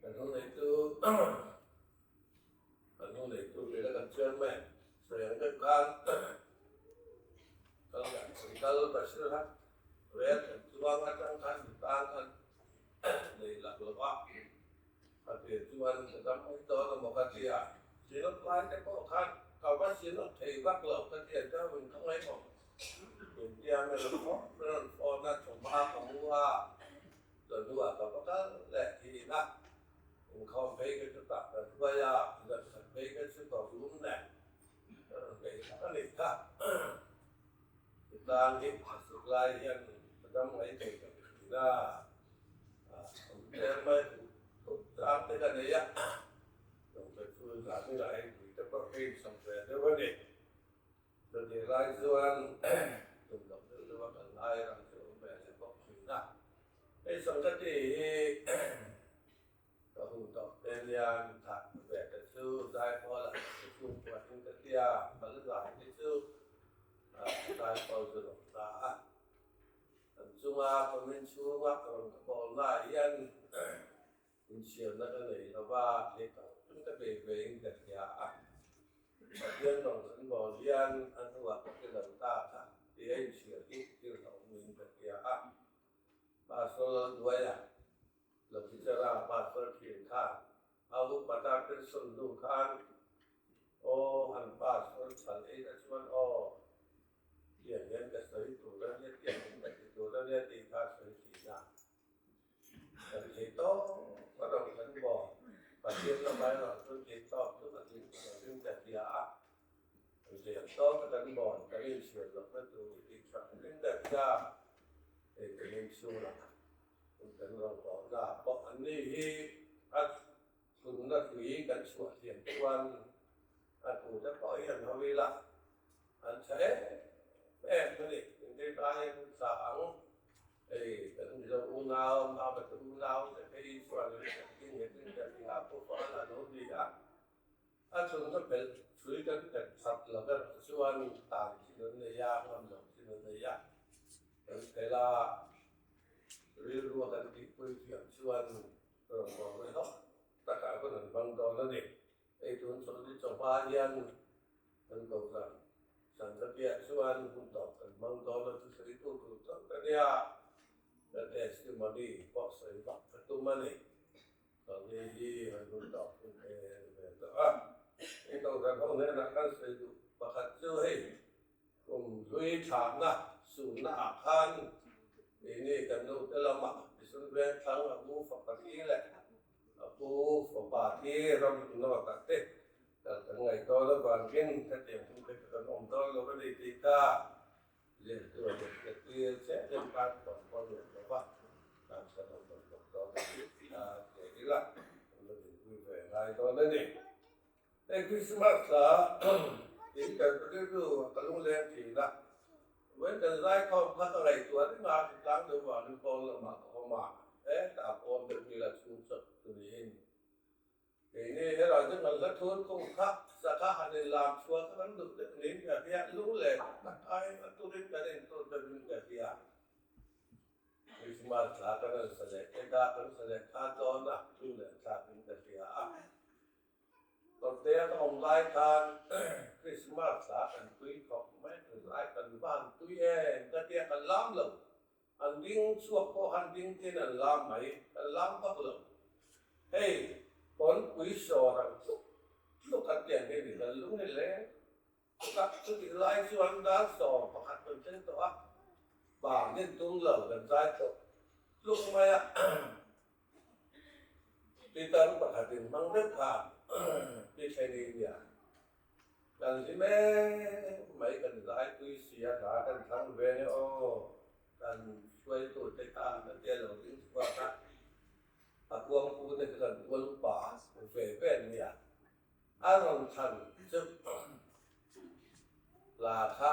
Kan hnung neitu kan hnung neitu leh kan chairman sawi ang deuh khan kal kan kal Bashir kha rel kan chuang atang khan mi tan khan nei lak lo a a tir chuan ka dam mai dawn emaw ka ti a Synod lai te pawh khan ka va Synod thei vak lo ka ti a chuan ka ngaihmawh intia me rawn phone a chawhma ka mu a. Chawhnuah ka va kal leh thin a, inkhawm phei ka chu tak ka hruai a, zankhat phei ka chu ka rum nen ka rawn bei tak a nih kha. Chutlang hi a suk lai hian ka dam mai thei ka ti thin a, awm tlem mai thup chang te ka nei a, lawngte chu zan inah hei tui te pawh ka insawm ve deuh a ni. Chutih lai chuan tum loh deuh deuh a kan ngai rang chu awm ve leh bawk thin a. Hei Sangkati hi ka hun tawh te nia min thah ve te chu Zaipawl ah ka chhung puahin ka tia bal zai te chu Zaipawl chu rawn ta a. Kan chunga comment chhunga rawn ka bawlna ah hian Inchhiarna ka nei lo va, thei tak chu ka bei ve in ka hria a. Pathian rawn kan bawl hian a hnuah ka ti lo ta kha tih a inchhiar hi thil hlauhawm in ka hria a. Pastor Lalduaia, Lokichara pastor thin khan a upa ta pension hnu khan aw han pastor chhal ei na chuan aw tiang hian ka sawi tur a nia tiang hian ka ti tur a nia tih kha a sawi thin a. Kan thei tawp a rawn kan maw? Pathian lamah erawh chuan thei tawp chu ka tling ta lovin ka hria a. Kan thei ang tawk a kan mawn kan inchhiar lohna tur i tih tha in ka hria. Hei kan inchhungah kan rawn kawhna pawh an ni hi a thlunna tui kan chhuah thiam chuan a tute pawh hi an ho ila an tha em em a ni. Engtir taiin sa ang. Hei kan Mizo unau, Mama te unau te phei chuan in nghet in kan ti a, Pu Fala lo ni a, a chhungna pelh hrui kan pet that lo erawh chuan tan chin an nei a, ngam lo chin an nei a, kan fel a, rilrua kan tihpui thiam chuan rawn bawr ve hlawk takah hun an hmang dawn a ni. Hei tun chawlhni chawhma hian kan kohhran Sangkhapiah chuan hun tawp kan hmang dawn a, thusawi tu tur chauh ka nia, ka testimony pawh sawi vak ka tum a ni. Chawlhni hi han hun tawp hun te a ni ve tawh a. Hei kohhran ho hnenah kan sawi duh pakhat chu hei kum hlui thlahna sunna ah khan keini kan nute lamah Mission Vengthlang a u fapa thi leh A pu fapa hi ram nawt ah te kal kan ngaih dawn avangin hetiang hun te kha kan awm dawn lo a ni tih kha zirtu a zir te tir che deuh khan tawn pawh nuam lo va, tan kan awm lo bawk dawn a ni tih kha hria ila kan la dinpui ve ngai dawn a ni. Hei Christmas thla in kan rilru a ka lungleng thin a, vawiin kan zaikhawm kha ka ngaihtuah reng a, chutlang deuh vangin pawn lamah ka awm a, hetah pawn deuh ila chhung chawp chu niin keini helai chu kan hla thur khung kha sakha han inlam chhuah kha kan duh deuh niin ka hria, lungleng tak aiin a turin kan intur deuhin ka hria. Christmas thla kan rawn sa leh te kha kan sa leh kha dawn a, lungleng thlakin ka hria a. Kawrtea ka awm lai khan Christmas thla kan tui khawp mai a, zai kan van tui em ka tia kan lam lo, an ding chhuak pawh khan ding tin an lam mai, kan lam vak lo. Hei pawnpui sawr ang tluk tluk an tiang hi ni kan lung ni leng tak chutih lai chuan dar 11 kan thleng tawh a, bang in tum lo kan zai tluk tluk mai a. Pitar pakhatin hmang deuh khan pi thleng in nia kan hlim em mai kan zai tui si a hla kan thlang ve nia aw kan hruaitu te kha an tia lo ding chhuak a a kuangpu te kha kan tual upa ve ve an nia a rawn thlan chu hla kha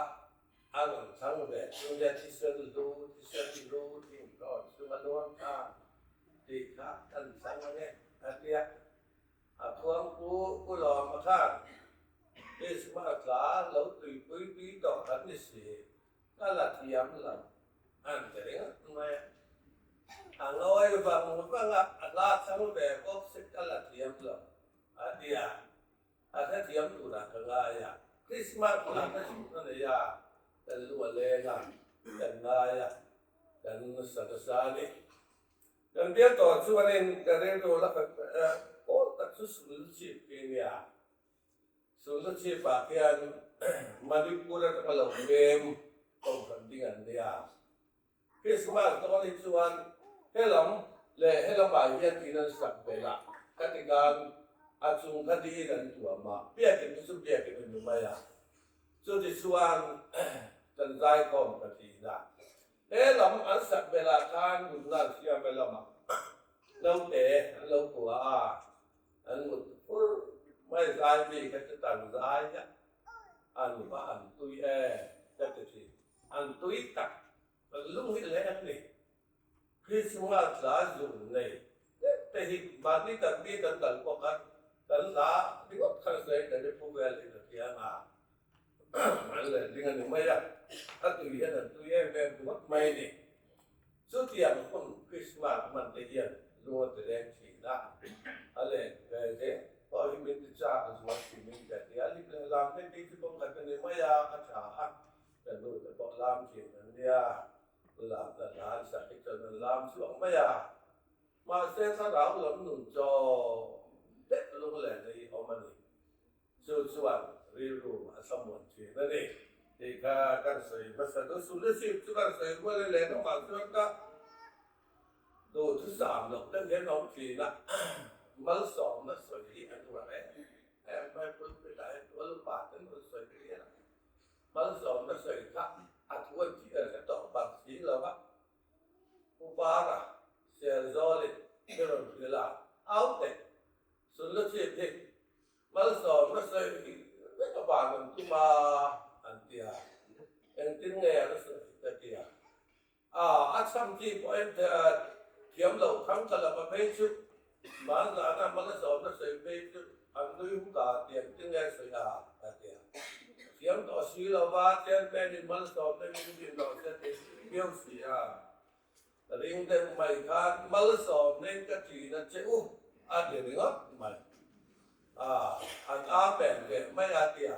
a rawn thlang ve chu nia thisen hlu thisen hlu tih hlawh chunga luang kha tih kha kan thlang a ni a tia a khuangpu pu lawma khan Christmas tla lo tuipui tui tawh kan ni si ka la thiam lo an ti ringawt mai a. A ngawi vang vang a, a hla chang ve bawk si ka la thiam lo a ti a, a hrethiam turah ka ngai a. Krismas hla ka hrilh a nei a, kan lu a leng a, kan ngai a, kan sa nasa a ni. Kan bial tawh chuanin ka rilru la pawl tak chu sul chip hi a nia. Sul chip ah hian Manipur atanga lo pem kohhran ding an nia. Krismas dawn hi chuan helam leh helamah hian in an sak belh a, ka ti khan a chung kha diin an tuam a, biakin chu chu biakin a ni mai a. Chutichuan kan zaikhawm ka thin a, helam an sak belhah khan mutna an siam e lamah naute an lo kua a, an mut fur mai zai mi kha chu tan zai a, an va han tui e ka ti thin. An tui tak kan lung hi leh an ni. Krismas hla zun nei tep te hi mahni kan mi kan kal pawh khan kan hla ringawt khan sawi kan i phu vel in a thiang a, an leh ding a ni mai a, a tui hian an tui em em ringawt mai a ni. Chutiang hun Krismas hman te hian lung a ti leng thin a, a len ve zel pawh hi min ti chak a zual thin in ka ti a, lim leh lam te tih chu kawng khat a ni mai a, a tha a. Ka nu te pawh lam thin an nia, lam na hlan sak hi chuan an lam chhuak mai a. Mahse thlarau lam nun chaw deuh lunglen na hi awm a ni. Chu chuan rilru a thlamuan thin a ni. Tih kha kan sawi hmasa duh. Sulhasip chu kan sawi rual e leh lamah chuan ka duhthusam loh deuh hian a awm thin a. Malsawmna sawi hi a nuam em em mai. Pulpit ah hian tual upa ten rawn sawi thin a. Malsawmna sawi kha a thu an tih an hre tawh bak si lo va, Pu Para Selzawlin mi rawn hrilh a, Au teh, Sunla chhip hi malsawmna sawi hi vek a van an tum a, an ti a, engtin nge an sawi ka ti a. A, a chham chi pawhin thiam loh thang ka lama phei chu hmanzana malsawmna sawi phei chu an nui huk a, tiang ti nge sawi a, a ti a. Thiam tawh si lo va, chairman-in malsawmna min din rawh se tih viau si a. Ring deuh mai khan malsawmna-in ka ṭin a che u, a ti ringawt mai. A, an amen leh mai a ti a.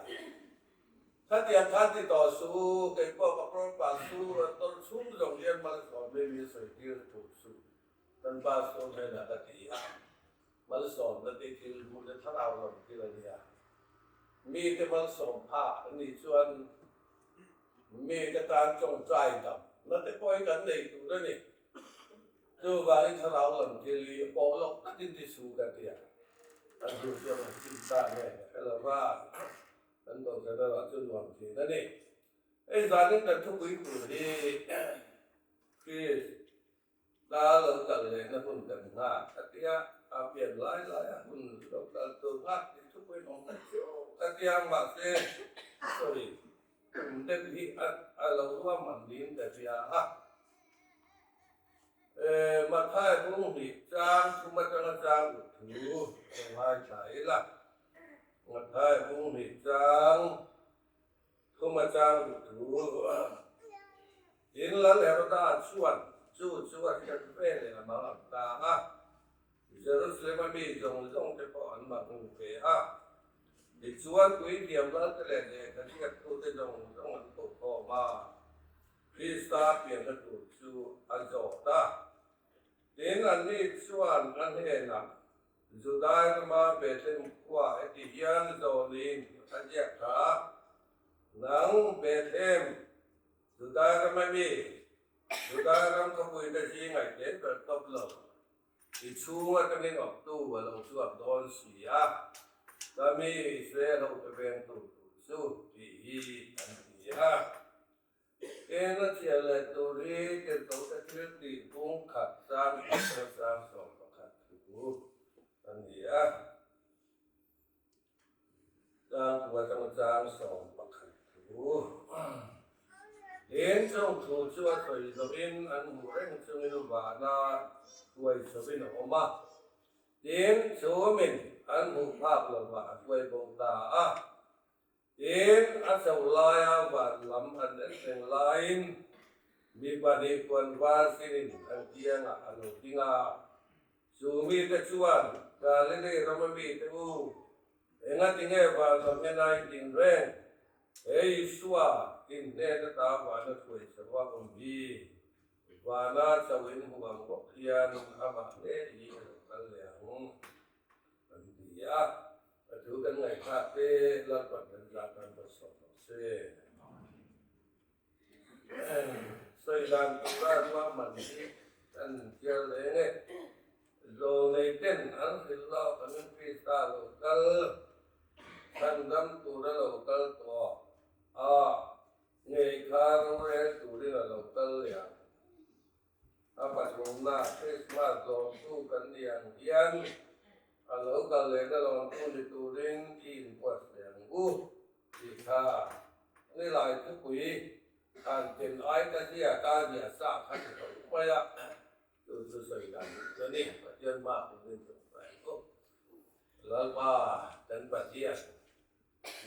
Khatiang khan ti tawh suh u, kei pawh ka propa su rawn tawrh chhung zawng hian malsawm hi min sawi tir thuh suh, kan pastor hnenah ka ti a, malsawmna te thil hmuh leh thlarau lam thil a nia. Mite malsawm phak a nih chuan mite tan tawngtai dam na te pawh hi kan nei tur a ni. Chuvangin thlarau lam thil hi pawh lawk takin ti suh ka ti a, an duh chuan an chim ta nge ka hre lo va. Kan dawhkan erawh chu nuam thin a ni. Hei zanin kan thupui tur hi Krista lo kal lehna hun kan nghak a tia, a pian lai laia hun lo kal tur nghak tih thupui awm tak chu ka tia, mahse sawi tum deuh hi a lo ruahman niin ka hria a. Mathai bung hnih chang thum atanga chang ut thu ka ngaithla ila. Mathai bung hnih chang thum atang ut thu Tin Lal Heroda chuan chu chu a hriat ve leh a mang ang ta a, Jerusalem a mi zawng zawng te pawh an mang hung ve a. Tichuan puithiam Lalte leh lehkha ziaktute zawng zawng an koh khawm a. Krista pianna tur chu a zawt a. Tin, anni chuan a hnenah, Judai rama Bethlehem khua heti hian zawnin a ziak tha a, Nang Bethlehem, Judai rama mi, Judai ram khawpuite zingah i tel ber tawp lo. I chhung atangin awptu a lo chhuak dawn si a, ka mi Israel hote vengtu tur chu tih hi an ti a. Eng a chhiar leh tur hi tirhkohte thil tih bung khat chang khat chang 11 thu a ni a. Chang kua atanga chang 11 thu. Tin, chung thu chu a sawi zawhin an hmuh reng chungin vana hruai chhovin a awm a. Tin, chumin an hmuh phak lovah a hruai bo ta a. Tin, a chho laia van lam an en reng laiin. Mi pahnih puan var sinin an kiangah a lo ding a. Chu mite chuan, Galilei rama mite u, engatinge van lam ena in ding reng? He Isua in hnen ata vana thuai chauha awm hi vana chauh in hmu ang bawk hian amah ngei hi a lo kal leh ang, an ti a. A thu kan ngaihthlak te Lalpan kan zah tan va sawm rawh se. Sawi dan tura ruahman hi kan inchiar leng e. Zawlnei ten an hrilh lawk angin Krista lo kal, chhandam tura lo kal tawh a, ngei kha rorel turin a lo kal leh ang. A pathumna Krismas lawmtu kan ni ang hian a lo kal lehna lawmtu ni turin i inbuatsaih ang u tih kha nilai thupui khan ken ai ka ziak a ziah sa kha ti tho mai a, chu chu sawi dan chu a ni. Pathian hma pawhin tawngtai ang u. Lalpa kan Pathian.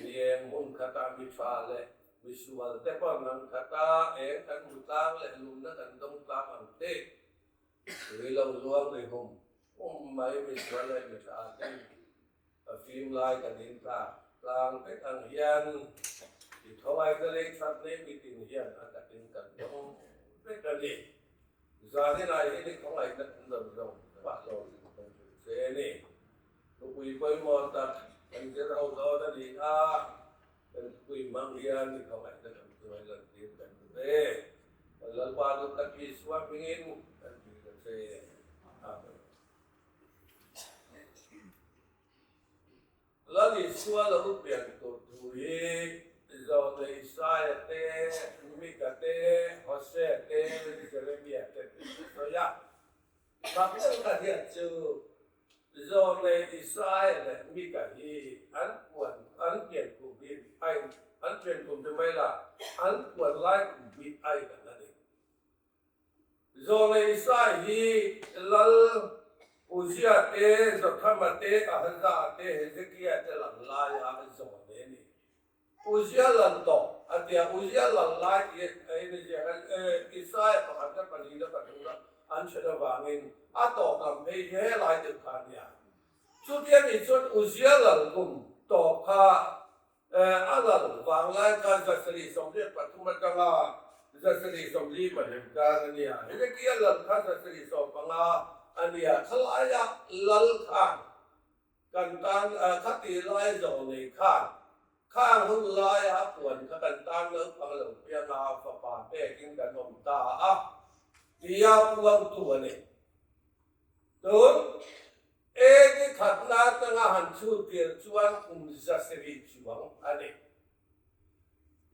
Ni eng hmun khata mi tha leh mi sual te pawh nang khata eng kan hmu tlang leh lumna kan dawng tlang ang te, tui lo luang ri hum hum mai mi sual leh mi tha ten a fim lai kan in tlak tlang vek ang hian i thawngai ka lei that nei mitin hian a takin kan dawng vek a ni. Zaninah hian i thawngaihna kan dawn zawng mah lo kan hrilh che a ni. Thupui pawimawh tak kan zir ho dawn a ni a, kan thupui hmang hian i khawngaihna kan chuai lantir kan duh e. Kan Lalpa duh tak Isua hmingin kan dil a che. Amen. Lal Isua lo pian tur thu hi Zawhna Isaia te, Mika te, Hosea te, Jeremia te an sawi a. Mak deuh ka hriat chu Zawlnei Isaia leh Mika hi an puan an pian kum hi a in an pian kum ti mai la an puan lai kum hi a in ang a ni. Zawlnei Isaia hi Lal Uzia te, Jothama te, Ahaza te, Hezekia te lam laia zawlnei a ni. Uzia lal tawh a ti a, Uzia lal lai tih a in ziak a, Isaia pakhat na pahnih na pathum na an hriat avangin a tawp lam phei hi helai deuh kha a nia. Chutia nih chuan Uzia lal kum tawp kha a lal vanglai kha 783 atanga 742 kar a nia. Hezekia lal kha 715 a nia, khalaia lal khan Kan tan khati lai zawh nei khan, khang hun laia puan kha kan tan naupang lo piang a, fapa pekin kan awm ta a, tia puangtu a ni. Tun AD khatna atanga han chhut tir chuan kum 700 chuang a ni.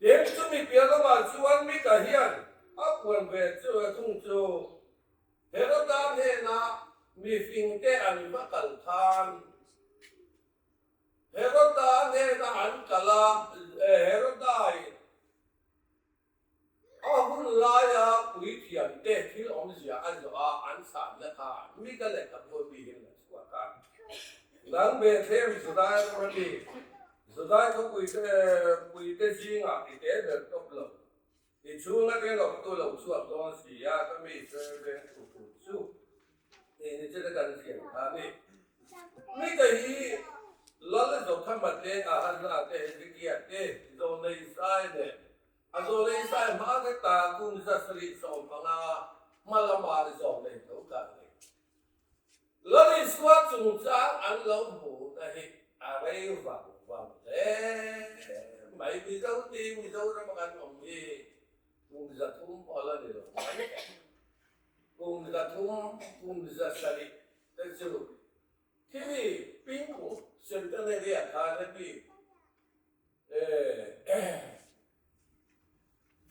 Tin, chumi piah lamah chuan Mika hian a puan ve thung chu Heroda hnena mifingte an va kal khan, Heroda hnena an kal a, Heroda-in a hun laia puithiamte thil awmzia a zawh a, an chhanna kha Mika lehkhabu a mi hian a chhuak a. Nang Bethlehem Judai ram a mi, Judai khawpuite puite zingah i te ber tawp lo. I chhung atang awmtu lo chhuak dawn si a, ka mi Israel veng thu tur chu tih ni chena kan thiam kha a ni. Mika hi Lal Jothama te, Ahaza te, Hezekia te, Zawlnei Isai leh a Zawlnei Isai hma veka kum 715 hma lama zawlnei tho kha a ni. Lal Isua chungchang an lo hmuhna hi a rei vang vang hle mai. Mizo ti Mizoram a kan awm hi kum 300 pawh la ni lo mai. Kum 300, kum 700 te chu khimi Pingkung Centenary ah khan heti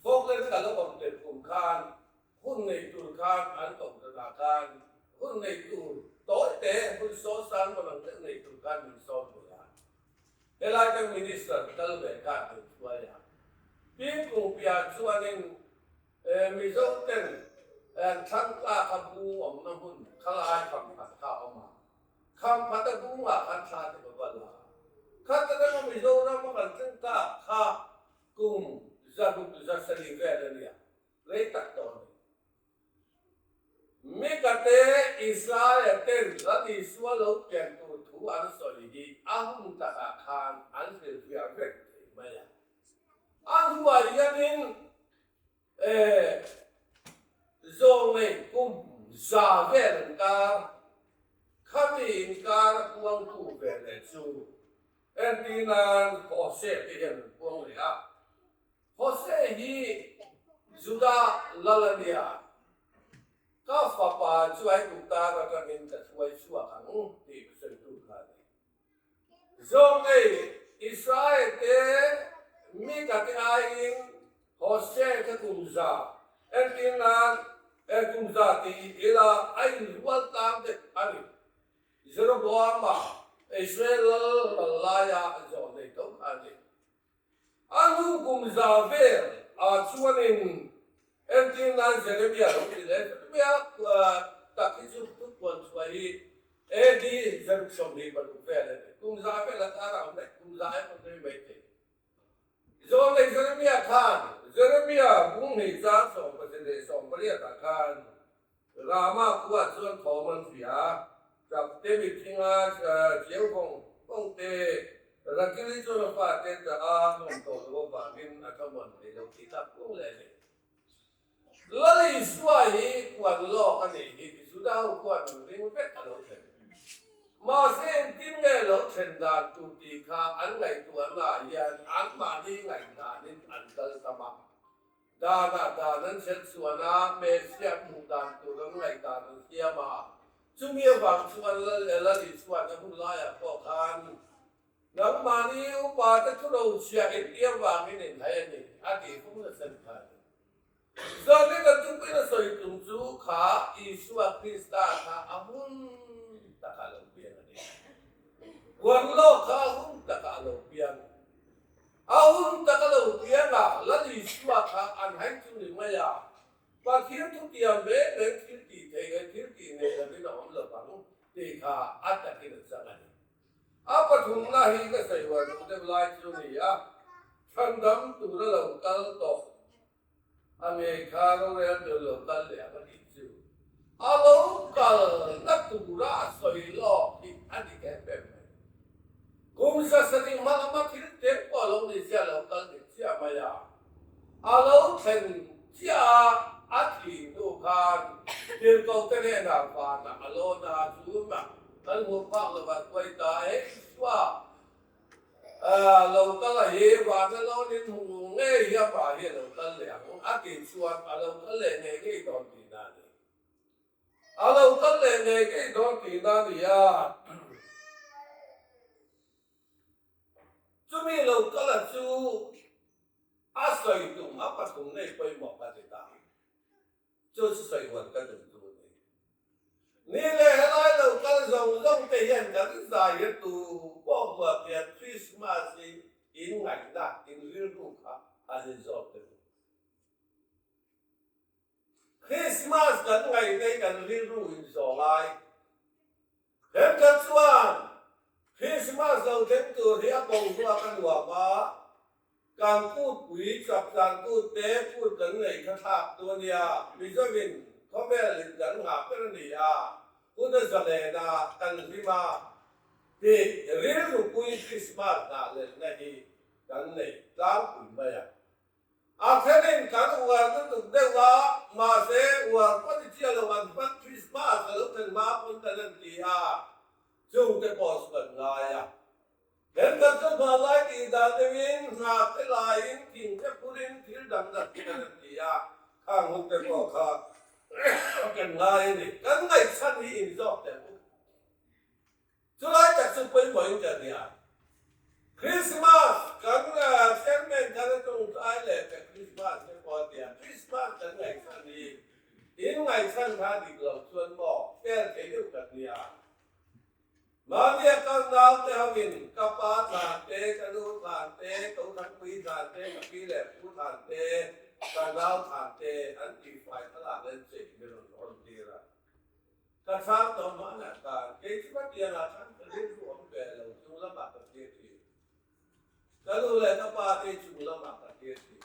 Falkland ka lo awm tel kum khan hun nei tur khan an kohhranah khan hun nei tur tawi te hun sawsang rawn ang deuh nei tur khan min sawm ve a. Helai ka Minister kal ve khan min hruai a. Pingkung piah chuanin Mizo ten an thlang tlak a bu awmna hmun khalai khamkhat kha a awm a. Khamkhat a bungah khan thla te ka va la. Khat atanga Mizoram a kan tling tak kha kum 670 vel a nia. Rei tak tawh a ni. Lal Isua lo pian tur thu an sawi hi a hun takah khan an hrilhfiah vek thei mai a. A hnuah hianin Zawnglei kum za vel inkar, khami inkar a puangtu ve leh chu entirnan Hosea te hian an puang leh a. Hosea hi Juda lal a nia, ka fapa chu Aiguptar atangin ka hruai chhuak ang tih sawitu kha a ni. Zawnglei Israel te Mika te aiin Hosea kha kum za entir nan kum za ti ila a inrual tlang deuh a ni. Jeroboama Israel lal lal laia zawnglei tho kha a ni. A hnu kum za vel ah chuanin entir nan Jeremia lo ti leh Jeremia tak hi chu thupuan chhuah hi AD 26 vel a ni. Kum za vel a kar a awm daih, kum za emaw nui mai thei. Zawlnei Jeremia khan Jeremia bung hnih chang 18 ah khan Rama khua chuan thawm an hria a, tap te mithinga chiau vawng vawng te, Rakili chuan a fate tah a nawm tawh loh avangin a thlamuan thei lo tih tak kung leh a ni. Lal Isua hi kuan lawk a nih hi ti Juda ho khuan an ring vek a lo thlen. Mahse engtin nge lo thlen dan tur tih kha an ngaihtuahnaah hian anmahni ngaihdanin an kal tam a. Danah dan an chelh chuan a, Messiah hmuh dan tur an ngaihdan an siam a. Chumi avang chuan Lal Elali chuan a hun laiah pawh khan, Nangmahni upa te thu ro chhiah in tih avangin in hai a ni, a tih fung nasa ni kha a ni. Zawhna kan thupui a sawi tum chu kha Isua Krista kha a hun takah a lo piang a ni. Huan lawk kha a hun takah a lo piang. A hun tak a lo piang a, Lal Isua kha an haih chu ni mai a, Pathian thutiam reng reng thil tih theih leh thil tih nei lovin a awm lo vang tih kha a takin a chang a ni. A pathumna hi ka sawi uar duh deuh lai chu ni a, chhandam tura lo kal tawh a ngei kha rorel tur lo kal leh ang a tih chu a lo kal na tura a sawi lawk hi a dik em em mai. Kum sasarih hma lama thil tek pawh a lo ni chiah lo kal dik chiah mai a, a lo thlen chiah a, a thih hnu khan tirhkohte hnenah vanah a lawn a, chu mah kan hmuh phak lovah kuai ta hei Isua Lo kal a hi vana lawnin hmu ngei hi a pa hi a lo kal leh ang a tih chuan a lo kal leh ngei ngei dawn tihna a ni. A lo kal leh ngei ngei dawn tihna a ni a. Chumi lo kal a chu a sawi tum a pathum nei pawimawh ka ti ta. Chu chu sawi huan ka duh chu a ni. Ni leh helai lo kal zawng zawng te hian kan zai hi tu pawh huap hian Krismas hi in ngaihna, in rilru kha an in zawk deuh. Krismas kan ngaihna hi kan rilru in zawh lai. Henkhat chuan Krismas lo thleng tur hi a boruak a nuam a, kan kutpui chapchar kut te kut kan neih kha thlak tu a nia, Mizovin khawvel in kan nghah ber a ni a, hun a zalen a, kan hlim a tih rilrupui Krismas hnahlenna hi kan nei tlangpui mai a. A thenin kan uar lutuk deuh a, mahse uar pawh ni chiah lo an hman Christmas a lo thlen hma pawn kan han ti a, chungte pawh chu kan ngai a. Thenkhat chu hmanlai tih dan deuhin hna te laiin thing te phurin thil dang dang te kan han ti a, khang hun te pawh kha kan ngai a ni. Kan ngaihchhan hi inzawk teh u. Chulai tak chu pawimawhin ka nia. Christmas kan chairman khan a tawngtai leh ka Christmas te pawh a tia. Christmas kan ngaihchhan hi in ngaihchhan kha dik loh chuan maw fel thei deuh kan nia. Mahnia kal nau te ho in ka pa thlan te, ka nu thlan te, ka u thangpui thlan te, ka pi leh pu thlan te, ka nau thlan te an tihfai thlalak len che min rawn rawn tir a. Ka chhang tawh hmanah khan kei chu ka tiangah khan ka rilru awm ve lo chung lamah ka thlir thin. Ka nu leh ka pa te chung lamah ka thlir thin.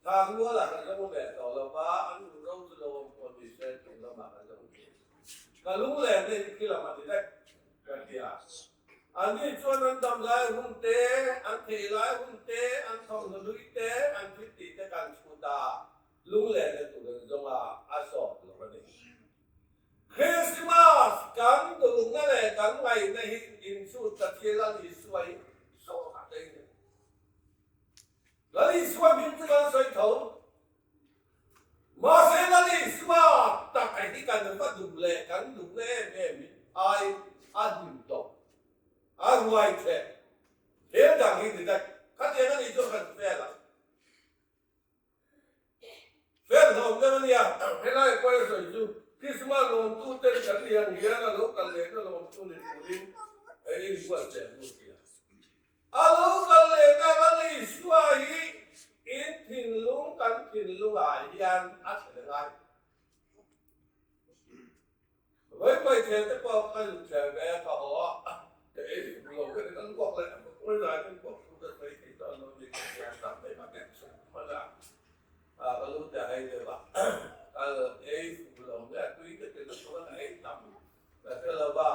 Thang mualah ka zawng ve tawh lo va, an nu ro chu lo awm pawh ni se chung lamah ka zawng thin. Ka lunglen na hi khi lam a ti vek, ka ti a. Anni chuan an dam lai hun te, an theih lai hun te, an thawmhnaw hlui te, an thil tih te kan chhut a, lunglen na tur an zawng a, a sawp lo a ni. Krismas kan duhna leh kan ngaihna hi inchhut ta thil a ni suai sawt a ni. Lal Isua hming chu kan sawi tho. Mahse Lal Isua tak hi kan va duh leh kan duhna em em hi ai a hlim tawh, a ruai theh. Thil dang hi ni daih. Khatiang a nih chuan kan fel ang. Fel hlawm deuh a nia. Helai pawh a sawi chu Krismas lawmtu ten kan ni ang hian a lo kal lehna lawmtu ni turin inbuatsaih ang u tia. A lo kal leh ta Lal Isua hi in thinlung kan thinlungah hian a thlen a ngai. Vawipawi thel te pawh ka zuk thel ve a, ka haw a, ka ei duh lo ka ti kan kuak leh a, vawirai kan kuak thu ka sawi thei dawn lo ni ka ti a, tak mai hman em chhung hman a, ka lu te a hei deuh a, ka ei duh lo nge a tui ka ti lutuk a, ka ei tam ka hre lo va.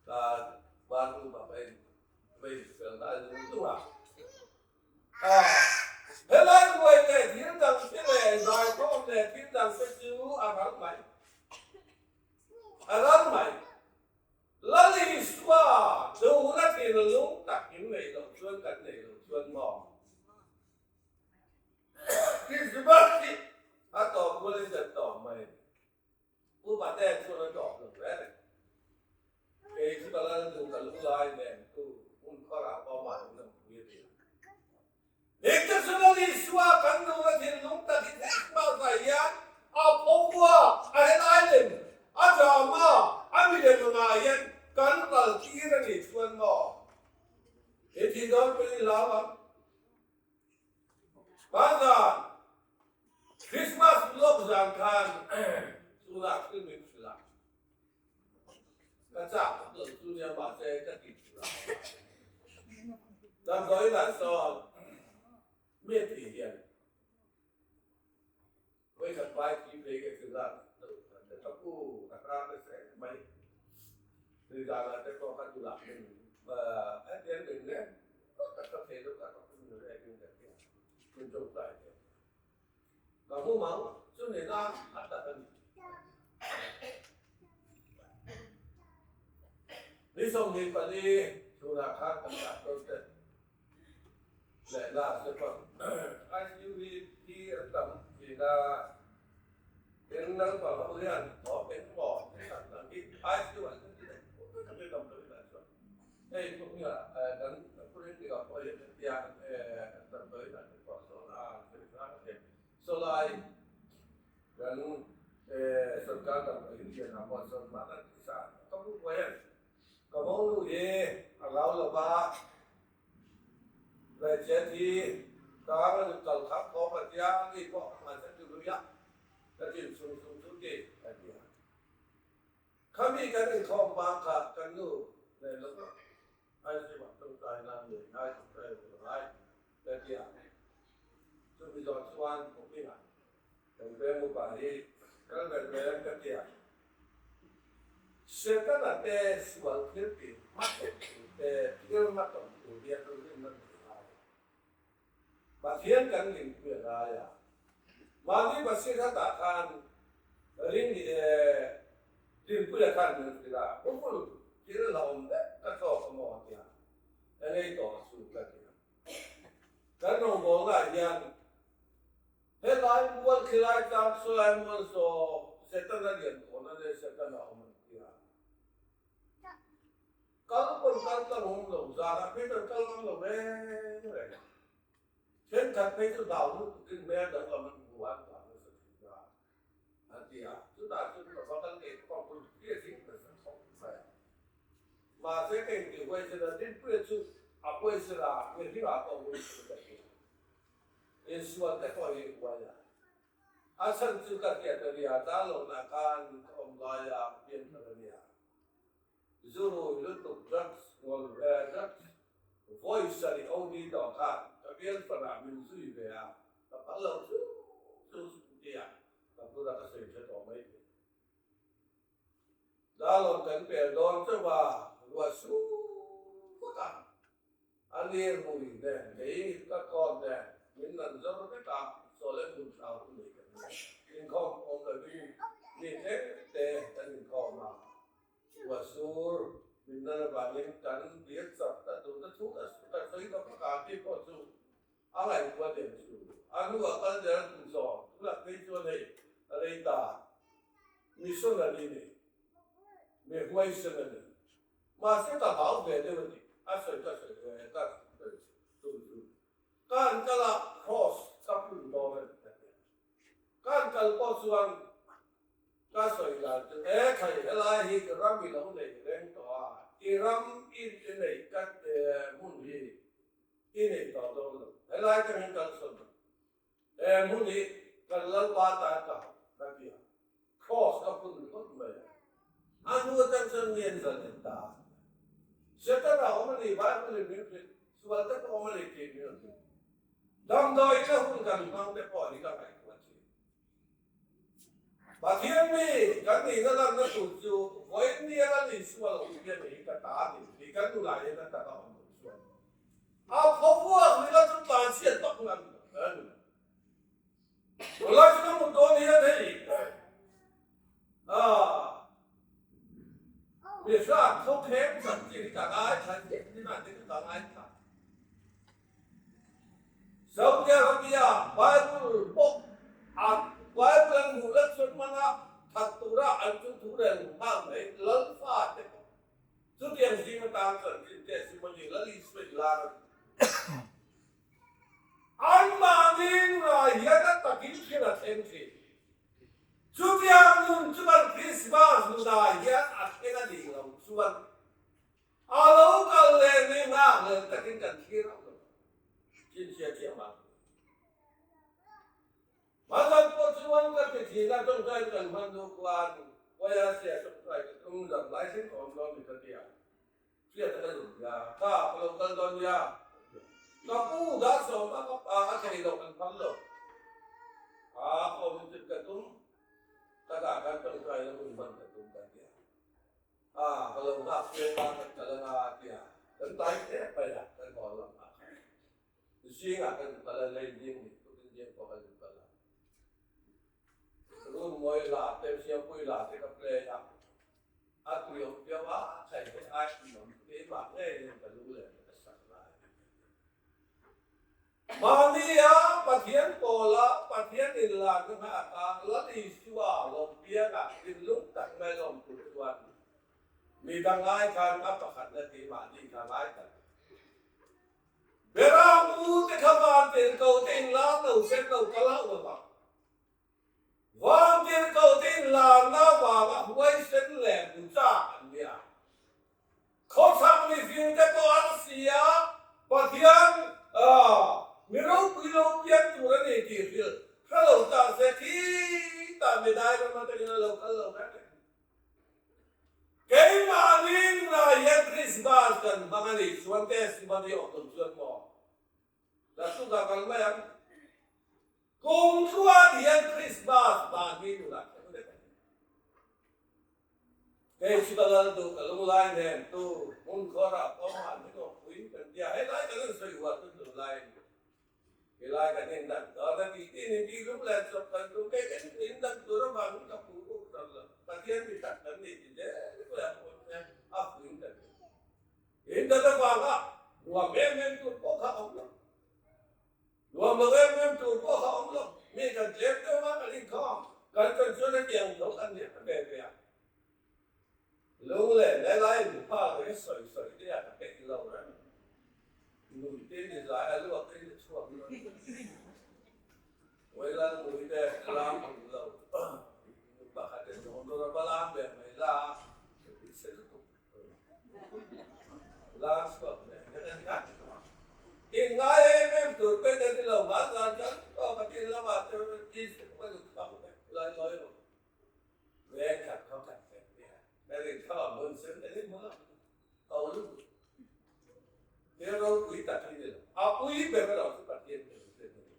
Ka bathroom ah ka in vei fel lai zung zung a. Ah, helai ruai leh thil dang te leh zaikhawm leh thil dang te chu a ral mai. A ral mai. Lal Isua duhna thinlung tak in neih loh chuan kan neih loh chuan maw? Krismas hi a tawp rualin kan tawp mai. Pu Pate chuan a tawp lo hle reng. Kei chu ka lal duh ka lu lai nen tu hmun khawrah pawh mah in awm pui a ti a. Hengte chu Lal Isua kan duhna thinlung tak hi Christmas ah hian a pho a, a helai lem, a drama, a milem angah hian kan kal tir a nih chuan maw? He thih dawn pawhin i hlau ang. Hmanzan Christmas lawk zan khan chhunah thil min hrilh a, ka chak vak lo chu nia mahse ka tih hrilh a. Damdawiin ah sawn mi a tih hian Vawikhat vai thi phei ka thil zat deuh kha te ka pu ka hrang nasa em mai. Tui danah te pawh ka dulah min hetiang min reng ka ka thei deuh ka ka pu min reng in ka hria min tawngtai te. Ka hmu mang chu ni na a tak a ni. Ni 24 chhunah khan kan doctor te Leh la se pawh ICU hi thi an tam thin a, tin naupang ho hian thawk engmaw tak tak hi ICU ah hian ti daih pawh tak hi damdawi lah chuan hei pawh hi kan purin tikah pawh hian hetiang kan damdawi lah te pawh sawn a sawi zar a thei sawlai kan sorkar damdawi lian ah pawh sawn mahna tisa ka bu buai a ni. Ka mawngnu hi a rau lo va, Hmeichhe thi kar a zuk kal khat khawp a tia, mi pawh a hman chu lui a, ka chin sung sung chu ti a ti a. Khami kan inkhawm bang kha kan nu nen lo pawh Aizawl-ah tawngtai nan leh ngai tawngtai lo la ngai ka ti a. Chumi zawh chuan Pupinga kan veng upa hi kal ve reng ka ti a. Setana te sual thil tih hmatawm tur te, thil hmatawm tur hian ru rinna nei ngai a. Pathian kan rinpui a ngai a. Mahni Basirhatah khan ring rinpuia khan min hrilh a, Pupul thil hlauhawm vek ka thlawk a maw tia ka ngei tawh a chu ka ti a. Kan rawngbawlnaah hian Helai mual khilai tlang sawlai mual saw Setana lian tawhna leh Setana awm an ti a. Kal pawn kal tlang awm lo, zanah phei chuan kal ngam lo reng reng. Thenkhat phei chu hlau lutukin hmel danglam an hmu a, an tlan nasa thin a, an ti a. Chutah chuan ka va kal ngei ka pang pawh hria zing nasa khawp mai a. Mahse ka intihhuaisen a, Dinpuia chu a huaisen a, mihringah pawh huaisen ka ti a. Insual te pawh hi huai a. A chhan chu ka hriat a nia, Darlawnah khan ka awm lai a, pian thar a nia. Zu rui lutuk drugs ngawl ve drugs vawi sarih OD tawh khan ka bial fanah min zui ve a, ka phal lo chu chu scooty ah ka bula ka sawi hre tawh mai thei. Dalawn kan pel dawn chauh a, ruah sur vak a, a lir hmui nen kei ka kawt nen min nan zawr vek a, sawl em hmun thlau hun nei kan ni. Inkhawm awm lovin mi tlem te kan inkhawm a, ruah sur min nan avangin kan dir chak ta tur te thu ka sawi ta vak a, tih pawh chu a ngaihtuah den chu. A hnuah kal der an tum zawng tunah phei chuan hei a rei ta. Missionary ni, mi huaisen a ni. Mahse ka hlau ve deuh a ni, a sawi ka sawi ve ka sawi tum chu. Ka han kal a, cross ka phun dawn a ni ka ti a. Ka han kal pawh chuan ka sawi dan chu, e khai helai hi ram i lo nei reng tawh a, i ram i neih ka hmun hi i nei tawh dawn lo, helai tangin kal sawn rawh. He hmun hi kan Lalpa tan ka hauh ka ti a, Cross ka phun ringawt mai a. A hnu atang chuan mi an zalh en ta a. Setana awm a ni, Bible in min hrilh, sual te pawh awm a ni tih min rawn hrilh. Damdawi na hun kan hmang te pawh hi ka ngaihtuah thin. Pathian mi kan nihna lanna tur chu vawiin nia Lal Isua lo pian hi ka ta a ni tih kan nunah hian a taka awm lo chuan a phawvuak ni la chu tlan chhiat vak ngam a ni. Tunlai chu ka mut dawn hian hei mi hrat khawkheng chanchin hi ka ngaithla zin a ka ngaithla. Saudi Arabia Bible pawh a Bible an hmuh lek sawn hman a, that tura an chu thu reng nghal mai Lalfa te pawh chutiang zing atan chanchin te Simoni Lal Isua in lar a ni. Anmahni nunah hian a takin thil a thleng thin. Chutiang nun chu kan Krismas nunah hian a thleng a nih loh chuan A lo kal leh ni nghak leh takin kan thlir ang lo. Chinchhia chiah mah. Hmanzan pawh chuan ka ti thin a, tawngtai kan hman duh khuan Kawia sia tawngtai ka tum zan lai thleng ka awm dawn ni ka ti a. Hriat a ka duh nia, ka ka lo kal dawn nia. Ka pu dah sawm a ka pa a thei loh kan phal lo. A ka awm chut ka tum, ka dah khan tawngtai na hun hman ka tum ka ti a. A, ka lo nghak tlem a, kan kal anga a ti a, kan tlai tep mai a, kan haw lam ah khan zingah kan kal a, lei ding ni tukin ding pawh kan kal a, room mawi la te, siampui la te ka play a, a tui awm viau a, thei te ai awm keimah ngeiin ka lu leh ka sak lai. Mahnia Pathian pawla Pathian inlarna nghaka Lal Isua lawmpiangah thinlung tak mai lawm tur chuan mi dang ngai khan a pakhatna tih mahni kha ngai tak. Beram u te kha van tirhkoh te inlar lo sen lo ka hlauh lo vang. Van tirhkoh te inlarna vanga huaisen leh hmuchak an nia. Khawchhak mifing te pawh an si a, Pathian mi ropui lo pian tur a ni tih hrilh hre lo ta se khitah midai ram atangin a lo kal lo reng reng. Keimahni nunah hian Krismas kan hmang a nih chuan testimony awm lo chuan maw? Naktukah kal mai ang. Kum tluan hian Krismas mahni nunah thleng vek a ni. Kei chu ka lal duh ka lunglai nen tu hmun khawrah pawh mahni awmpui kan tia helai kan in sawi huat chu lunglai a ni. Helai kan in dan dawn a tih tin in tih lung len chawp kan tum kei kan in dan tur avangin ka phu ruk hrang lo. Pathian mi tak kan ni ti zel zel pawh che a phuin kan ni. In dan avanga nuam em em tur pawh kha awm lo. Nuam lo em em tur pawh kha awm lo. Mi kan tlem deuh a, kan inkhawm, kan kan chuan hetiang tho kan ni a ve ve a. Lung leh helai nupa lo hi sawi sawi te a ka peih lo reng. Nui te ni zai a luak te ni chhuak lo. Vawilan nui te lam ang lo. Nu pakhat in dawn dawn a va lam ve mai la a, ka ti se lutuk. In ngai em em tur pek a ni lo, mahse kan tawk a tin lamah chuan Isua ka zuk chhuak vek lai lawi lo. Veng khat khaw khat vek nia, ka rin kha a hmun sen ka ni hmu lo, ho lutuk. Thil ropui tak hi ni lo, a pui ber erawh chu Pathian ka hmu ṭhin a ni.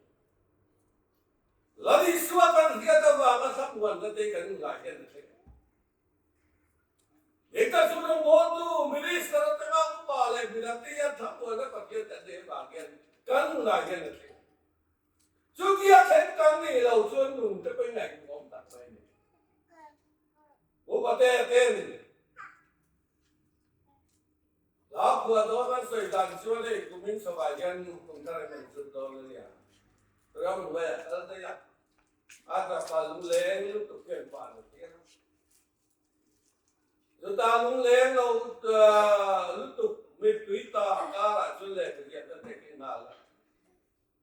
Lal Isua kan hriat avanga thlamuanna te kan ngai hian a thleng. nunah hian a thleng. Chutia thleng kan nih lo chuan nun te pawhin ngaihtuahawm tak mai a ni. Upate ten hla phuah dawn an sawi dan chuan hei kumin chhovah hian kum thar an inzut dawn a nia. Ramhnuaiah kal daih a, a tapa lungleng lutuk hian pa na tir a. Chutah lungleng lo lutuk mittui ta karah chuan lehkha ziak a tek nghal a.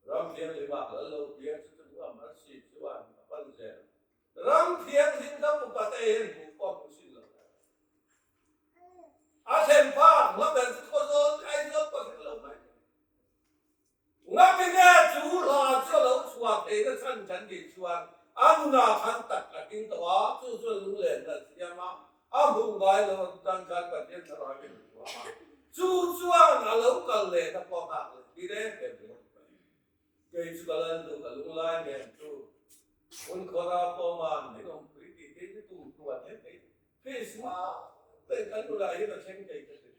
Ram thianghlimah lal lo piang chu chu nuam an si chuan a pan zel. Ram thianghlim ka upa te hian hmuh pawh hmu sin lo le. A thlen phak hma ber chu Khawzawl Aizawl pawh thleng lo mai. Ngapine chu hla chu a lo chhuah theihna chhan kan tih chuan a nunah khan tak a ting tawh a, chu chuan lunglen a siam a, a hmuh ngai lo tan khan Pathian thlarau in a hmu a, chu chuan a lo kal leh na pawh a nghak leh ti reng reng ringawt mai. Kei chu ka lal duh ka lunglai nen chu hmun khawra pawman min awmpui tih te hi tum hnuan em thei Krismas ten kan nunah hian a thleng thei ka ti.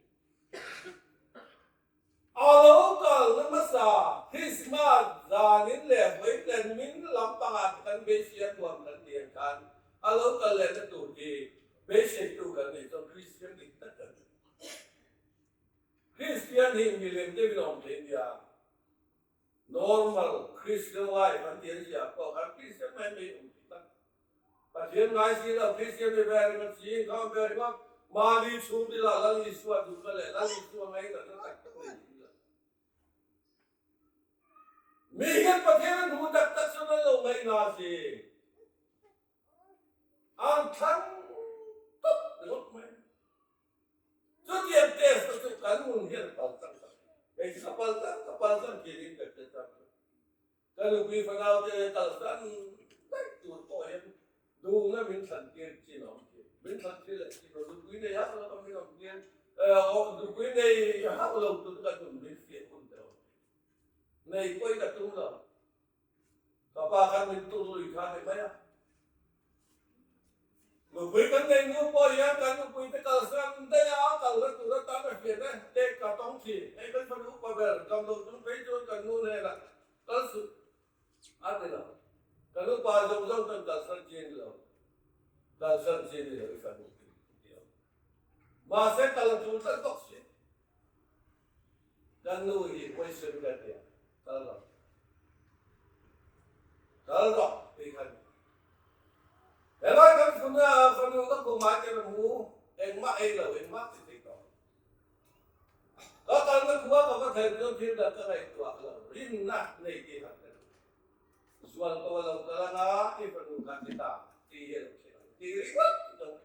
A lo kalna hmasa Krismas zanin leh vawilen min lampangah te kan beisei a nuam kan ti ang khan a lo kal lehna tur hi beiseitu kan nih chuan Kristian dik tak kan ni. Kristian hi milem deuhin a awm thei nia. Normal Christian life an ti an ziah pawh khan Kristian mai mai awm thei tak. Pathian ngai si lo, Kristian mi ve ringawt si, inkhawm ve ringawt, mahni chhungte lah Lal Isua duhna leh Lal Isua ngainatna tak tak nei si lo. Mi hian Pathian an hmuh tak tak chuan an lo ngaihna si. An thlang tawp ringawt mai. Chutiang test te chu kan nun hian a pal chang tak. Kei chu ka pal chang, ka pal chang tih in ka hre chang. Ka nupui fanau te kalsan daih tur pawh hian duhna min thlan tir chin a awm thin. Min thlan tir leh chin lo, nupui nei hauh lo ka min awm tir, nupui nei hauh lo tur ka nun min fiah hun te a awm thin. Nei pawhin ka tum lo. Ka pa khan min tur lui kha ti mai a. Nupui kan nei nu pawh hian kan nupui te kalsan daih a, kalna tur atan a hriat e, tek ka tawng thin. Hei kan fanu upa ber kam loh chung phei chuan kan nu hnenah kal suh a ti lo. Kan upa zawng zawng chuan kalsan chi a ni lo, kalsan chi a ni lo i fanu ti a. Mahse kal a tul tlat bawk si. Kan nu hi huaisen ka tia, kal rawh. Kal rawh tih kha ni. Helai kan funa fanu ka khumah hian a mu, engmah ei lo, engmah ti thei tawh lo. Ka kalna khua ka va thlen chuan thil dang ka ngaihtuah lo, rinna nei tih han ka duh. Zual ko a lo kal anga i fanu kha ti ta tih hi a lo thleng ang tih ringawt ka ngaihtuah.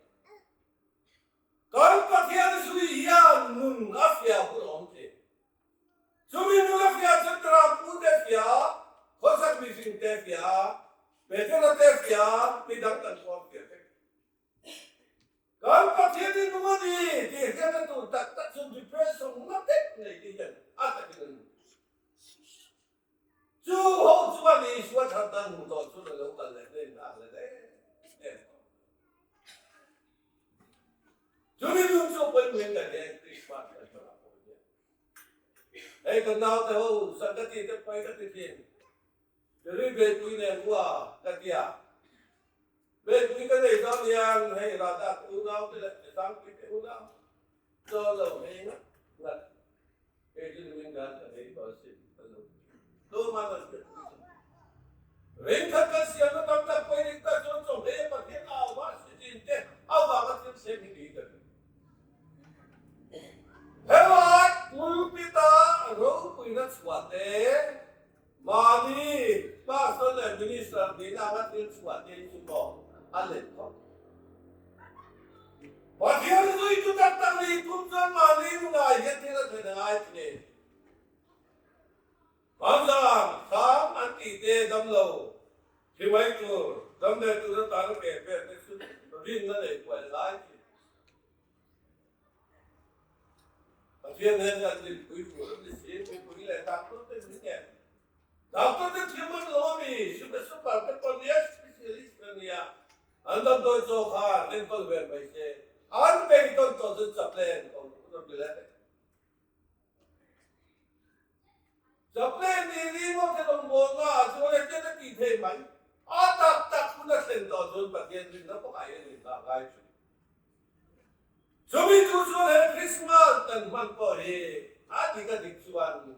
Kan Pathian zui hian nun a fiah hun a awm thei. Chumi nun a fiah chuan Trampu te fiah, khawsak mihring te fiah, Petera te fiah, mi dang kan huam fiah vek. Kan Pathian hi nung a ni tih hriatna tur tak tak chu depression na deuh nei te hian a takin an hmu. Chu ho chuan Isua thatna hmuh tawh chu a lo kal leh hnen nghal leh em em tawh. Chumi nun chu pawimawhin kan hian Krismas kan hman ah pawh hian hei kan naute ho Sangati te pawi ka ti thin. Tiri beipui nen ua ka tia. Beipui ka nei dawn hian hei Radha te unau te leh Sangpui te unau chaw lo hei ngat ngat. Kei chu nimin khan ka nei tawh asin ka lo ti. Tuman an hriat pui chu. Ringkhat kan siamna tam tak pawhin dik tak chuan chawhmeh a Pathian a au va si chin te avanga thil thleng hi niin ka ring. Helai pulpit-a ropuina chhuah te, mahni pastor leh minister nihna anga thil chhuah te hi chu maw a let khawp. Pathian zui chu tak tak nih tum chuan mahni nunah hian thil a thlen a ngai thin. Hmanzang sang an tih te dam lo thi mai tur, dam leh tur atan a pe vel te chu rinna nei kuai lai thin. Pathian nen an dinpui tur an ni si, mipui leh doctor te min ngen. Doctor te thiam an lo a mi, super super te pawh nia specialist an nia, an damdawi chaw kha an enkawl ve mai se, an beidawn tawh chu chaplain ko rawn ti leh vek. Chaplain ni ni. rawngbawlna ah chuan engtin a tih thei mai? A tak tak hun a thlen tawh chuan Pathian rinna pakhat hian indah ngai thin. Chumi tu chuan he Krismas kan hman pawh hi a dik a dik chuan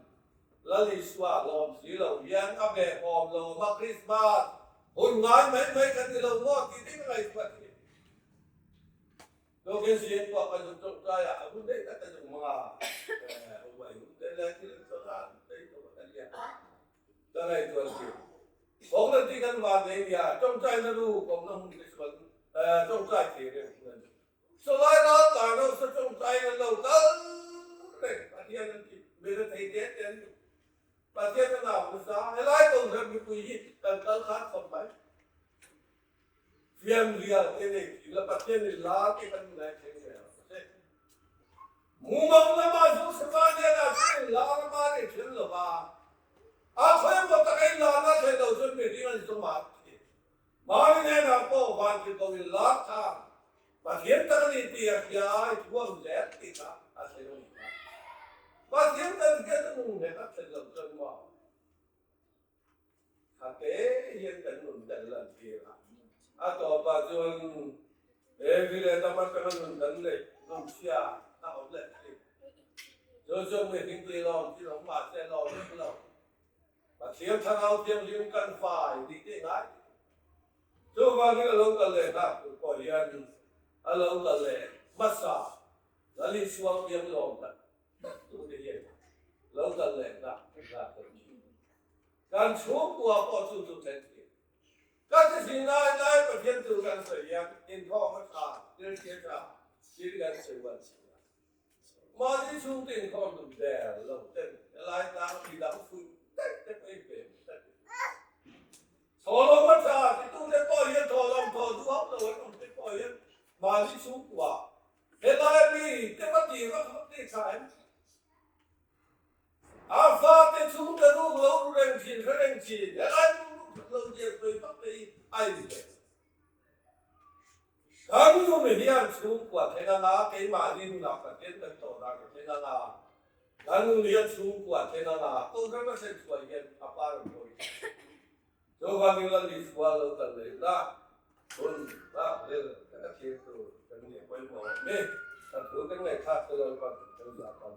Lal Isua lawm si lo hian a behawm lo awm a, Krismas hun ngai mai mai kan ni lo maw tih ding a ngaihtuah thin. Tukin zing pawh kan zuk tawngtai a, a hun daih tak ka zuk hmang a, uai hun te leh thil an sawn a, an tei tawh a kan nia. Ka ngaihtuah thin. Thawk leh tih kan van nei nia, tawngtaina ru kawmna hun te chuan tawngtai thei reng hun a ni. Sawlai ral tlan ho sa tawngtaiin an lo kal reng, Pathian an ti, mi rethei te te an ni. Pathian a nau nasa, helai Kohhran mipui hi kan kal khan khawp mai. Fianrial te nei thin la, Pathian in lar te kan ngai thleng ve ang che. Mumang lamah Josefa hnenah chuan in lar a mar i then lo va, a khawi emaw taka in larna a thlen lo chuan mihring an zawm a thi. Mari hnenah pawh vantirhkoh in lar khan Pathian tak a ni tih a hria a, i thuam zel tih kha a thlen a ni kha. Pathian kan hriat a nung hneh a thlen lo chuan maw? Tha te hian kan nun kan lan tir a, a tawpah chuan he vile tam atanga nun kan neih nun chhia a awm leh thin. Chu chu mihring tih lawm thil awm mahse lawm vek lo. Pathian Thlarau Thianghlim kan fai tih tih ngai. Chuvangin a lo kal leh nghak tur pawh hian a lo kal leh hmasa Lal Isua piang lawm tak tak tute hian lo kal leh nghak nghak kan ni. Kan chhungkua pawh chu chu thlen thin. Ka ti thin lai lai Pathian chu kan sawi hian inthawm a tha, thil thil tha thil kan sawi uan si a. Mahni chhungte inkhawm duh der lo ten helai tlang mi dang fuih daih te pawh in pe daih. Thawhlawm a tha titute pawh hian thawhlawm thawh duh hauh lo an awm te pawh hian mahni chhungkua helai mi te va tih vak vak te tha em? A fate chhungte ruk lo ru reng thin, hre reng thin, helai ruk ruk that lo zia sawi vak te hi a inhmeh. Kan nun hian chhungkua thleng anga keimahni nunah Pathian kan tawh dan a thleng anga, kan nun hian chhungkua thleng anga Kohhran a thlen chhuah hian a pa rawn hawi thin. Chuvangin Lal Isua lo kal leh la, hun lak vel kan a thlir tur kan nih pawimawh awm e. Kan thu kan ngaihthlak te Lalpan kan zah tam.